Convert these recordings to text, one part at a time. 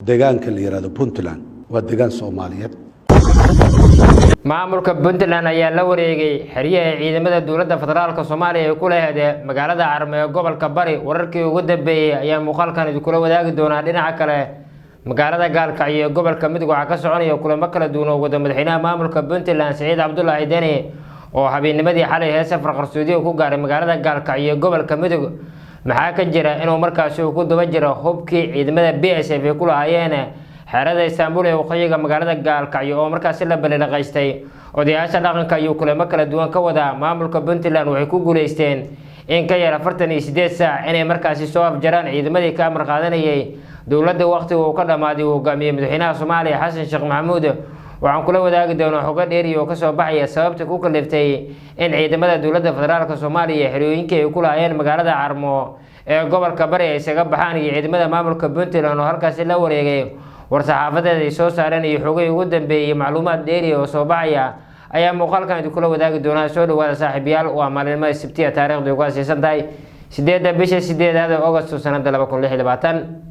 Deegaanka la yihahdo Puntland waa deegaan Soomaaliyeed. Maamulka Puntland ayaa la wareegay xeryaha ciidamada dowladda federaalka Soomaaliya ay ku laheyd magaalada Carmo ee gobolka Bari. Wararkii ugu dambeeyey ayaa muuqaalkan idinkula wadaagi doonaa. Dhinaca kale, magaalada Gaalkacyo ee gobolka Mudug waxaa ka soconaya kulamo kala duwan oo wada madaxweynaha maamulka Puntland Siciid Cabdulaahi Deni, oo habeennimadii xalay hee safar qarsoodiga ku gaaray magaalada Gaalkacyo ee gobolka Mudug. Maxaa ka jira inuu markaasi uu ku daba jiro hubkii ciidamada BSF ay ku lahaayeen xerada Istaanbul ee waqooyiga magaalada Gaalkacyo oo markaasi la balilaqaystay? Odayaasha dhaqanka ayuu kulamo kala duwan ka wadaa. Maamulka Puntland waxay ku guuleysteen in ka yar 48 saac inay markaasi soo afjaraan ciidamadii ka amar qaadanayay dowladda wakhtiga uu ka dhammaaday uu hogaamiyey madaxweynaha Soomaaliya Xasan Sheekh Maxamuud. Waxaan kula wadaagi doonaa xogo dheeri oo kasoo baxaya sababta ku kaliftay in ciidamada dowladda federaalka Soomaaliya xerooyinkii ay ku lahaayeen magaalada Carmo ee gobolka Bari ay isaga baxaan, iyo ciidamada maamulka Puntland oo halkaasi la wareegay. War-saxaafadeed ay soo saareen iyo xogihii ugu dambeeyey, macluumaad dheeri oo soo baxaya ayaa muuqaalkan idinkula wadaagi doonaa. Soo dhawaada, saaxiibayaal. Waa maalinimada Sabtiya, taariikhdu ugu asiisan tahay 8-da bisha 8aad ee Agosto, sanada 2026.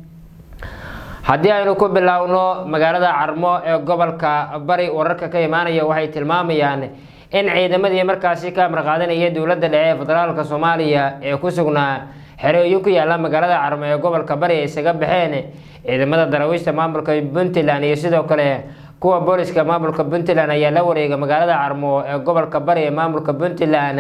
Haddii aynu ku biloawno magaalada Carmo ee gobolka Bari, wararka ka imaanaya waxay tilmaamayaan in ciidamadii markaasi ka amar qaadanaya dowladda dhexe ee federaalka Soomaaliya ee ku sugnaa xerooyin ku yaala magaalada Carmo ee gobolka Bari ay isaga baxeen. Ciidamada daraawiishta maamulka Puntland iyo sidoo kale kuwa booliska maamulka Puntland ayaa la wareegay magaalada Carmo ee gobolka Bari ee maamulka Puntland,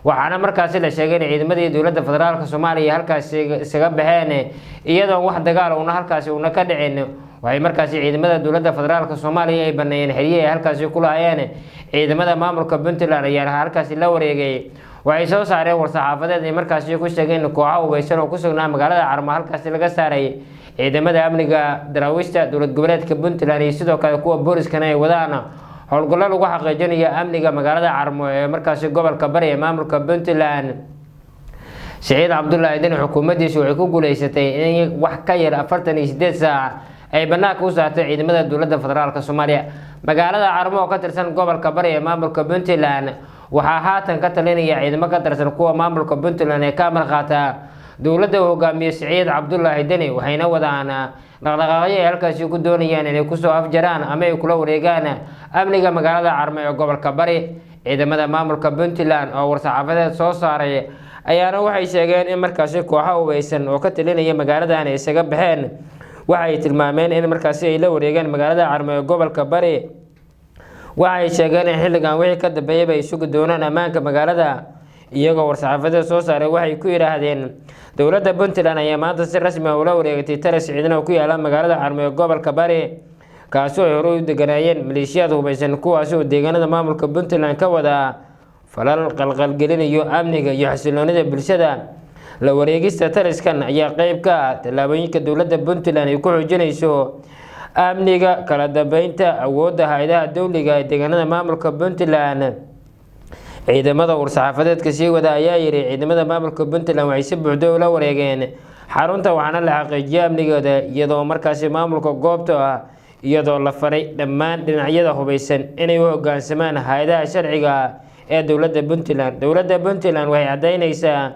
waxaana markaasi la sheegay in ciidamadii dowladda federaalka Soomaaliya halkaasi isaga baxeen iyadoon wax dagaal una halkaasi una ka dhicin. Waxay markaasi ciidamada dowladda federaalka Soomaaliya ay baneeyeen xeryihi ay halkaasi ku lahaayeen. Ciidamada maamulka Puntland ayaa halkaasi la wareegay. Waxay soo saareen war-saxaafadeed ay markaasi ku sheegeen in kooxo hubeysan oo ku sugnaa magaalada Carmo halkaasi laga saaray. Ciidamada amniga daraawiishta dowlad goboleedka Puntland iyo sidoo kale kuwa booliskana ay wadaan howlgallo lagu xaqiijinayo amniga magaalada Carmo ee markaasi gobolka Bari ee maamulka Puntland. Siciid Cabdulaahi Deni xukuumaddiisu waxay ku guuleysatay in wax ka yar 48 saac ay banaanka u saartay ciidamada dowladda federaalka Soomaaliya. Magaalada Carmo oo ka tirsan gobolka Bari ee maamulka Puntland waxaa haatan ka talinaya ciidamo ka tirsan kuwa maamulka Puntland ee ka amar qaata dowladda uu hogaamiye Siciid Cabdulaahi Deni, waxayna wadaan dhaqdhaqaaqyo ay halkaasi ku doonayaan inay kusoo afjaraan ama ay kula wareegaan amniga magaalada Carmo ee gobolka Bari. Ciidamada maamulka Puntland oo war-saxaafadeed soo saaray ayaana waxay sheegeen in markaasi kooxo hubeysan oo ka talinaya magaaladan ay isaga baxeen. Waxay tilmaameen in markaasi ay la wareegeen magaalada Carmo ee gobolka Bari. Waxay sheegeen in xilligan wixii ka dambeeyaba ay sugi doonaan ammaanka magaalada. Iyagoo war-saxaafadeed soo saaray waxay ku yidhaahdeen: "Dowladda Puntland ayaa maanta si rasmi ah ula wareegatay talis ciidan oo ku yaala magaalada Carmo ee gobolka Bari, kaasi oo ay horey u deganaayeen maleeshiyaad hubeysan, kuwaasi oo deegaanada maamulka Puntland ka wadaa falal qalqalgelinayo amniga iyo xasiloonida bulshada. La wareegista taliskan ayaa qeyb ka ah tallaabooyinka dowladda Puntland ay ku xoojinayso amniga, kala dambeynta, awoodda hay-adaha dowliga ee deegaanada maamulka Puntland." Ciidamada war-saxaafadeedka sii wada ayaa yidhi: "Ciidamada maamulka Puntland waxay si buuxda ula wareegeen xarunta, waxaana la xaqiijiyay amnigooda, iyadoo markaasi maamulka goobta ah, iyadoo la faray dhammaan dhinacyada hubeysan inay u hogaansamaan hay-adaha sharciga ee dowladda Puntland. Dowladda Puntland waxay caddeyneysaa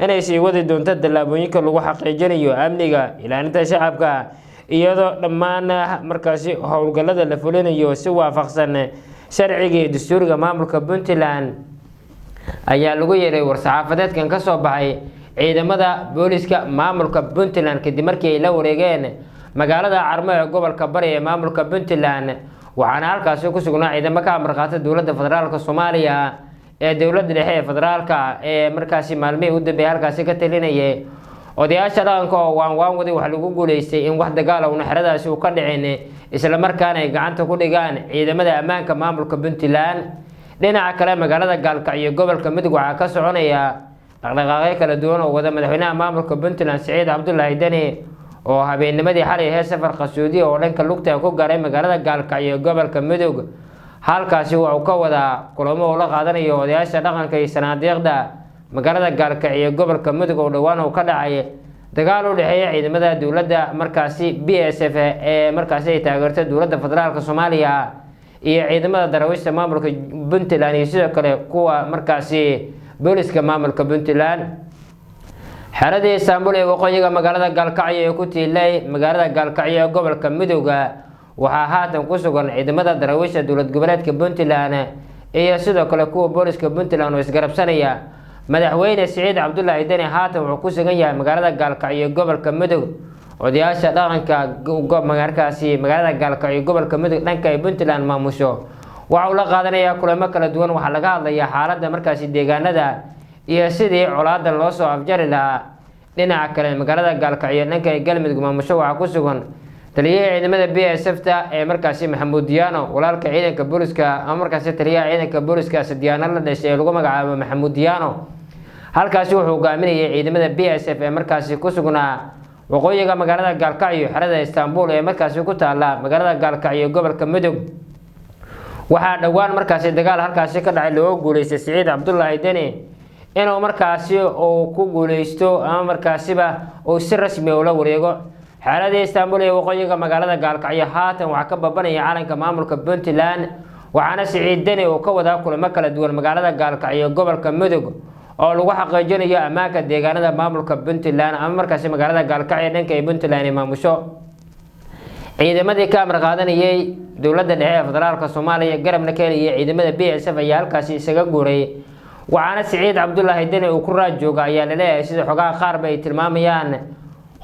inay sii wadi doonto tallaabooyinka lagu xaqiijinayo amniga, ilaalinta shacabka, iyadoo dhammaan markaasi howlgallada la fulinayo si waafaqsan sharciga iyo dastuuriga maamulka Puntland," ayaa lagu yeeray war-saxaafadeedkan ka soo baxay ciidamada booliska maamulka Puntland kadib markii ay la wareegeen magaalada Carmo ee gobolka Bari ee maamulka Puntland. Waxaana halkaasi ku sugnaa ciidamo ka amar qaata dowladda federaalka Soomaaliya ee dowladda dhexe ee federaalka ee markaasi maalmihii u dambeeyay halkaasi ka talinayay. Odayaasha dhaqanka oo waan waan waday, waxaa lagu guuleystay in wax dagaala una xeradaasi uu ka dhicin, isla markaana ay gacanta ku dhigaan ciidamada ammaanka maamulka Puntland. Dhinaca kale, magaalada Gaalkacyo gobolka Mudug waxaa ka soconaya dhaqdhaqaaqyo kala duwan oo wada madaxweynaha maamulka Puntland Siciid Cabdulaahi Deni, oo habeennimadii xalay hee safar qasuudiya oo dhanka lugta ku gaaray magaalada Gaalkacyo gobolka Mudug. Halkaasi wuxuu ka wadaa kulamo uu la qaadanayo odayaasha dhaqanka iyo sanaadiiqda magaalada Gaalkacyo gobolka Mudug, oo dhowaan uu ka dhacay dagaal u dhexeeya ciidamada dowladda markaasi BSF ee markaasi ay taageerto dowladda federaalka Soomaaliya iyo ciidamada daraawiishta maamulka Puntland iyo sidoo kale kuwa markaasi booliska maamulka Puntland. Xeradii Istaanbul ee waqooyiga magaalada Gaalkacyo ee ku tiilay magaalada Gaalkacyo ee gobolka Midowga waxaa haatan ku sugan ciidamada daraawiisha dowlad goboleedka Puntland iyo sidoo kale kuwa booliska Puntland oo isgarabsanaya. Madaxweyne Siciid Cabdulaahi Deni haatan wuxuu ku sugan yahay magaalada Gaalkacyo ee gobolka Mudug. Odayaasha dhaqanka markaasi magaalada Gaalkacyo gobolka Mudug dhanka ay Puntland maamusho waxa uu la qaadanayaa kulamo kala duwan. Waxaa laga hadlayaa xaaladda markaasi deegaanada iyo sidii colaada loo soo afjari lahaa. Dhinaca kale, magaalada Gaalkacyo dhanka ay Galmudug maamusho waxaa ku sugan taliyaha ciidamada BSF ta ee markaasi Maxamuud Diyaano, walaalka ciidanka booliska ama markaasi taliyaha ciidanka booliska Sadiyaano la dhashay ee lagu magacaabo Maxamuud Diyaano. Halkaasi wuxuu hogaaminayay ciidamada BSF ee markaasi ku sugnaa waqooyiga magaalada Gaalkacyo. Xerada Istaanbul ee markaasi ku taala magaalada Gaalkacyo gobolka Mudug waxaa dhowaan markaasi dagaal halkaasi ka dhacay looga guuleystay Siciid Cabdulaahi Deni inuu markaasi uu ku guuleysto ama markaasiba uu si rasmi ula wareego xeeladii Istaanbul ee waqooyiga magaalada Gaalkacyo. Haatan waxaa ka babanaya calanka maamulka Puntland, waxaana Siciid Deni uu ka wadaa kulamo kala duwan magaalada Gaalkacyo gobolka Mudug oo lagu xaqiijinayo ammaanka deegaanada maamulka Puntland ama markaasi magaalada Gaalkacyo dhanka ay Puntland ay maamusho. Ciidamadii ka amar qaadanayay dowladda dhexe ee federaalka Soomaaliya garabna ka heliyay ciidamada BSF ayaa halkaasi isaga guuray, waxaana Siciid Cabdulaahi Deni uu ku raad jooga ayaa laleeyahay, sida xogaha qaarba ay tilmaamayaan,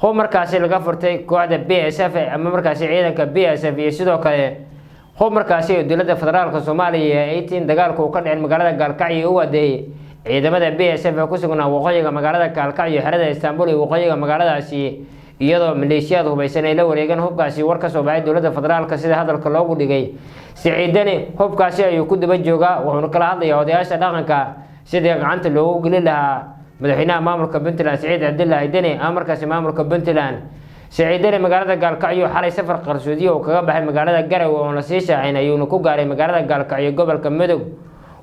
hub markaasi laga furtay kooxda BSF ama markaasi ciidanka BSF iyo sidoo kale hub markaasi dowladda federaalka Soomaaliya ay tiin dagaalku uu ka dhicin magaalada Gaalkacyo u wadeeyay ciidamada BSF ee ku sugnaa waqooyiga magaalada Gaalkacyo, xerada Istaanbul iyo waqooyiga magaaladaasi, iyadoo maleeshiyaad hubaysan ay la wareegeen hubkaasi. War ka soo baxay dowladda federaalka sida hadalka loogu dhigay, Siciid Deni hubkaasi ayuu ku daba joogaa, wuxuuna kala hadlayaa odayaasha dhaqanka sidii gacanta loogu gelin lahaa madaxweynaha maamulka Puntland Siciid Cabdulaahi Deni ama markaasi maamulka Puntland. Siciid Deni magaalada Gaalkacyo xalay safar qarsoodiyo uu kaga baxay magaalada Garowe oon la sii shaacin ayuuna ku gaaray magaalada Gaalkacyo gobolka Mudug.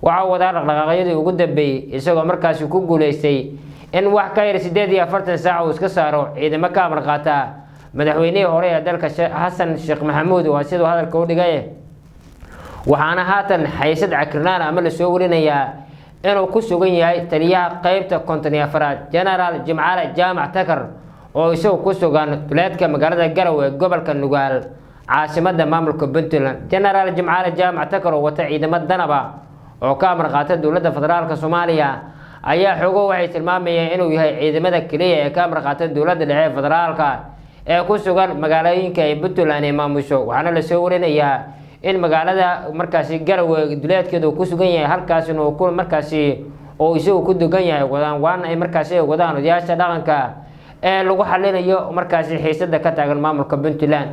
Waxa uu wadaa dhaqdhaqaaqyadii ugu dambeeyey, isagoo markaasi ku guuleystay in wax ka yar 48 saac uu iska saaro ciidamo ka amar qaata madaxweynihii hore ee dalka Xasan Sheekh Maxamuud, waa siduu hadalka u dhigay. Waxaana haatan xaysad cakirnaan ama lasoo warinayaa inuu ku sugan yahay taliyaha qeybta 54aad Genaraal Jimcaale Jaamac Takar oo isagu ku sugan duleedka magaalada Garowe ee gobolka Nugaal, caasimada maamulka Puntland. Genaraal Jimcaale Jaamac Takar oo wata ciidamo danaba oo ka amar qaata dowladda federaalka Soomaaliya ayaa xogo waxay tilmaamayeen inuu yahay ciidamada keliya ee ka amar qaata dowladda dhexe ee federaalka ee ku sugan magaalooyinka ay Puntland ay maamusho. Waxaana lasoo warinayaa in magaalada markaasi Garowe duleedkeeda uu ku sugan yahay, halkaasina uu ku markaasi oo isagu ku degan yahay wadaan waana ay markaasi ay wadaan odayaasha dhaqanka ee lagu xalinayo markaasi xiisada ka taagan maamulka Puntland.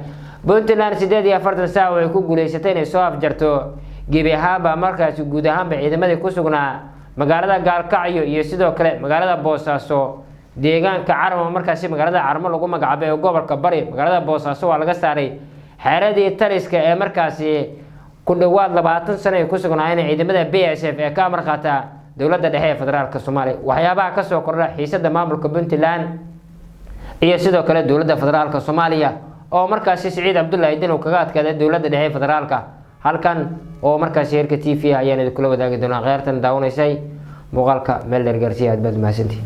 Puntland 48 saac waxay ku guuleysatay inay soo afjarto gebi ahaanba markaasi guud ahaanba ciidamadii ku sugnaa magaalada Gaalkacyo iyo sidoo kale magaalada Boosaaso, deegaanka Carmo, markaasi magaalada Carmo lagu magacaabay ee gobolka Bari. Magaalada Boosaaso waa laga saaray xeeradii taliska ee markaasi ku dhowaad 20 sano ay ku sugnaayeen ciidamada BSF ee ka amar qaata dowladda dhexe ee federaalka Soomaaliya. Waxyaabaha kasoo kordha xiisada maamulka Puntland iyo sidoo kale dowladda federaalka Soomaaliya oo markaasi Siciid Cabdulaahi Deni uu kaga adkaaday dowladda dhexe ee federaalka, halkan oo markaasi Heerka TV ayaan idinkula wadaagi doonaa. Kheyrtan daawanaysay muuqaalka meel dheer gaarsiiya, aad baad mahadsantihi.